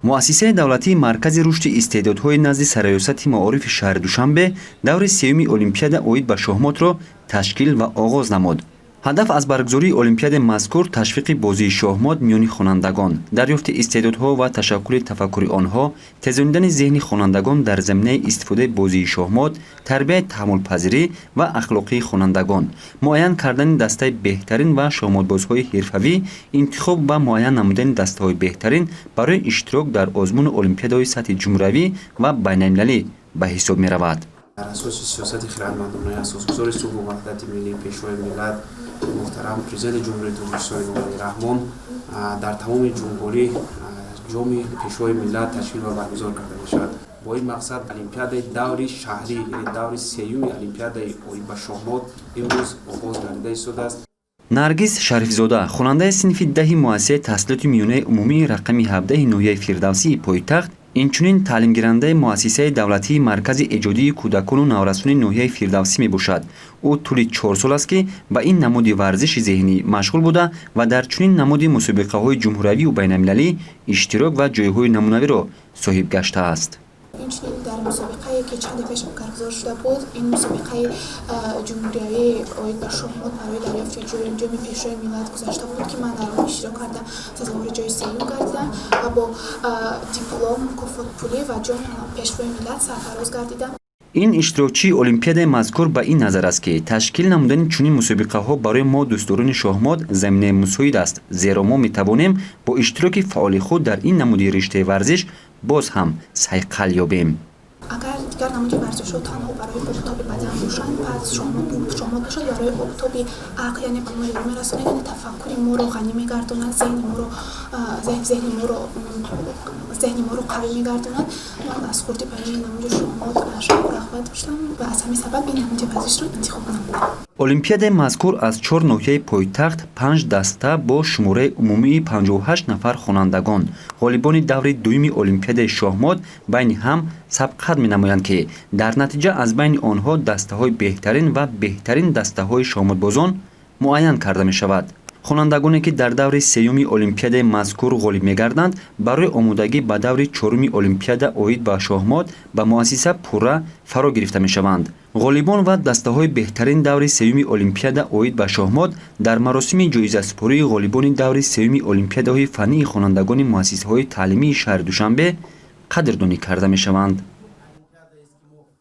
Муассисаи давлатии Маркази рушди истеъдодҳои назди Сарраёсати маорифи шаҳри Душанбе даври сеюми олимпиада оид ба шоҳмотро ташкил ва оғоз намуд. Ҳадаф аз баргузории олимпиадаи мазкур ташвиқи бозии шоҳмот миёни хонандагон, дарёфти истеъдодҳо ва ташаккули тафаккури онҳо, тезонидани зеҳни хонандагон дар заминаи истифодаи бозии шоҳмот, тарбияи таҳаммулпазирӣ ва ахлоқии хонандагон, муайян кардани дастаи беҳтарин ва шоҳмотбозҳои ҳирфавӣ, интихоб ва муайян намудани дастаҳои беҳтарин барои иштирок дар озмуну олимпиадаҳои сатҳи ҷумҳуриявӣ ва байналмилалӣ ба ҳисоб меравад. Дар асоси сиёсати хирадмандонаи асосгузори сулҳу ваҳдати миллӣ, Пешвои миллат, муҳтарам Президенти Ҷумҳурии Тоҷикистон Эмомалӣ Раҳмон, дар тамоми ҷумҳурӣ Ҷоми Пешвои миллат ташкил ва баргузор карда мешавад. Бо ин мақсад олимпиадаи даври шаҳрӣ, яъне даври сеюми олимпиадаи оид ба шоҳмот имрӯз оғоз гардида истодааст. Наргиз Шарифзода, хонандаи синфи 10-и муассисаи таҳсилоти миёнаи умумии рақами 17-и ноҳияи Фирдавсии пойтахт, инчунин таълимгирандаи муассисаи давлатии Маркази эҷодии кӯдакону наврасони ноҳияи Фирдавсӣ мебошад. Ӯ тӯли 4 сол аст, ки ба ин намуди варзиши зеҳнӣ машғул буда ва дар чунин намуди мусобиқаҳои ҷумҳуриявию байналмилалӣ иштирок ва ҷойҳои намунавиро соҳиб гаштааст. Инчунин дар мусобиқае, ки чанде пеш баргузор шуда буд, ин мусобиқаи ҷумҳуриявии оид ба шоҳмот барои дарёфти Ҷоми Пешвои миллат гузашта буд, ки ман дар он иштирок карда, сазовори ҷои сеюм гардидам ва бо диплом, мукофоти пулӣ ва Ҷоми Пешвои миллат сарфароз гардидам. Ин иштирокчии олимпиадаи мазкур ба ин назар аст, ки ташкил намудани чунин мусобиқаҳо барои мо, дӯстдорони шоҳмот, заминаи мусоид аст, зеро мо метавонем бо иштироки фаъоли худ дар ин намуди риштаи варзиш боз ҳам сайқал ёбем. Агар дигар намуди варзишҳо танҳо барои обутоби бадан бошанд, пас шоҳмот бошад, барои обутоби ақл, яъне ба мо ёрӣ мерасонад, яъне тафаккури моро ғанӣ мегардонад, зеҳни моро қавӣ мегардонад. Ман аз хурдӣ ба ин намуди шоҳмот шавқу рағбат доштам ва аз ҳамин сабаб ин намуди варзишро интихоб намудам. Олимпиадаи мазкур аз чор ноҳияи пойтахт панҷ даста бо шумораи умумии 58 нафар хонандагон, ғолибони даври дуюми олимпиадаи шоҳмот, байни ҳам сабқат менамоянд, ки дар натиҷа аз байни онҳо дастаҳои беҳтарин ва беҳтарин дастаҳои шоҳмотбозон муайян карда мешавад. Хонандагоне, ки дар даври сеюми олимпиадаи мазкур ғолиб мегарданд, барои омодагӣ ба даври чоруми олимпиада оид ба шоҳмот ба муассиса пурра фаро гирифта мешаванд. Ғолибон ва дастаҳои беҳтарин даври сеюми олимпиада оид ба шоҳмот дар маросими ҷоизасупории ғолибони даври сеюми олимпиадаҳои фаннии хонандагони муассисаҳои таълимии шаҳри Душанбе қадрдонӣ карда мешаванд.